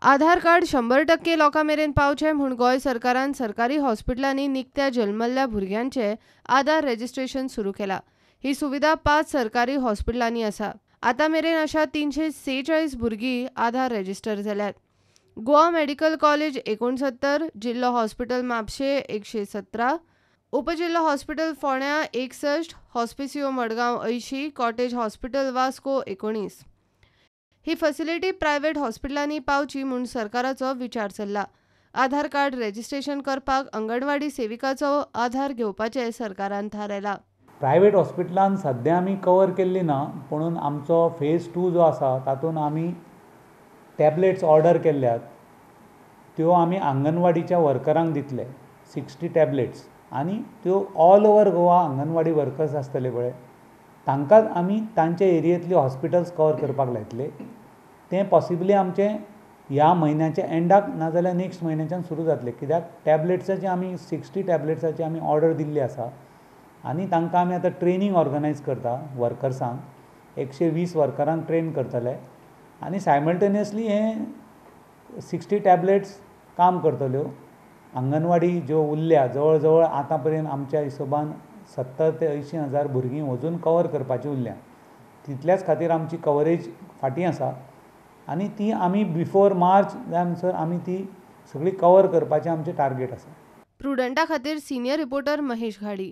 आधार card 100% लोकां मेरेन पावचें म्हूण गोंय सरकारान सरकारी हॉस्पिटलांनी निकत्या जल्मल्ल्या भुरग्यांचे आधार रजिस्ट्रेशन सुरू केला. ही सुविधा 5 सरकारी हॉस्पिटलांनी आसा. आतां मेरेन अशा 346 भुरगीं आधार रजिस्टर जाल्यात. गोवा मेडिकल कॉलेज 69, जिल्लो हॉस्पिटल म्हापशें 117, उपजिल्लो हॉस्पिटल फोंड्या 61, हॉस्पिसियो मडगांव 80, कॉटेज हॉस्पिटल वास्को 19. ही फॅसिलिटी प्रायव्हेट हॉस्पिटलांनी पावची म्हूण सरकाराचो विचार चल्ला. आधार कार्ड रजिस्ट्रेशन करपाक अंगणवाडी सेविकाचो आधार घेवपाचें सरकारान थारायला. प्रायव्हेट हॉस्पिटलान सद्या आमी कवर केल्ली ना, पुणून आमचो फेज 2 जो आसा तातूंत आमी टॅबलेट्स ऑर्डर केल्ल्यात, त्यो आमी आंगणवाडीच्या वर्करांक दितले 60 टॅबलेट्स आनी त्यो all over Goa anganwadi workers आसतले पळय तांकांच आमी तांच्या एरियेंतली हॉस्पिटल्स कवर करपाक लायतले. तें पॉसिबली आमचें ह्या म्हयन्याच्या एंडाक नाजाल्यार नेक्स्ट म्हयन्याच्यान सुरू जातलें, कित्याक टॅबलेट्साची आमी 60 टॅबलेट्साची आमी ऑर्डर दिल्ली आसा आनी तांकां आमी आतां ट्रेनींग ऑर्गनायज करता वर्कर्सांक, 120 वर्करांक ट्रेन करतले आनी सायमल्टेनियसली हे 60 टॅबलेट्स काम करतल्यो. आंगणवाडी ज्यो उरल्या जवळ जवळ आतां पर्यंत आमच्या हिशोबान 70 ते 80 हजार भुरगीं अजून कवर करपाची उरल्या, तितल्याच खातीर आमची कवरेज फाटीं आसा आनी ती आमी बिफोर मार्च जाय म्हणसर आमी ती सगळी कवर करपाचें आमचें टार्गेट आसा. प्रुडंटा खातीर सिनियर रिपोर्टर महेश घाडी.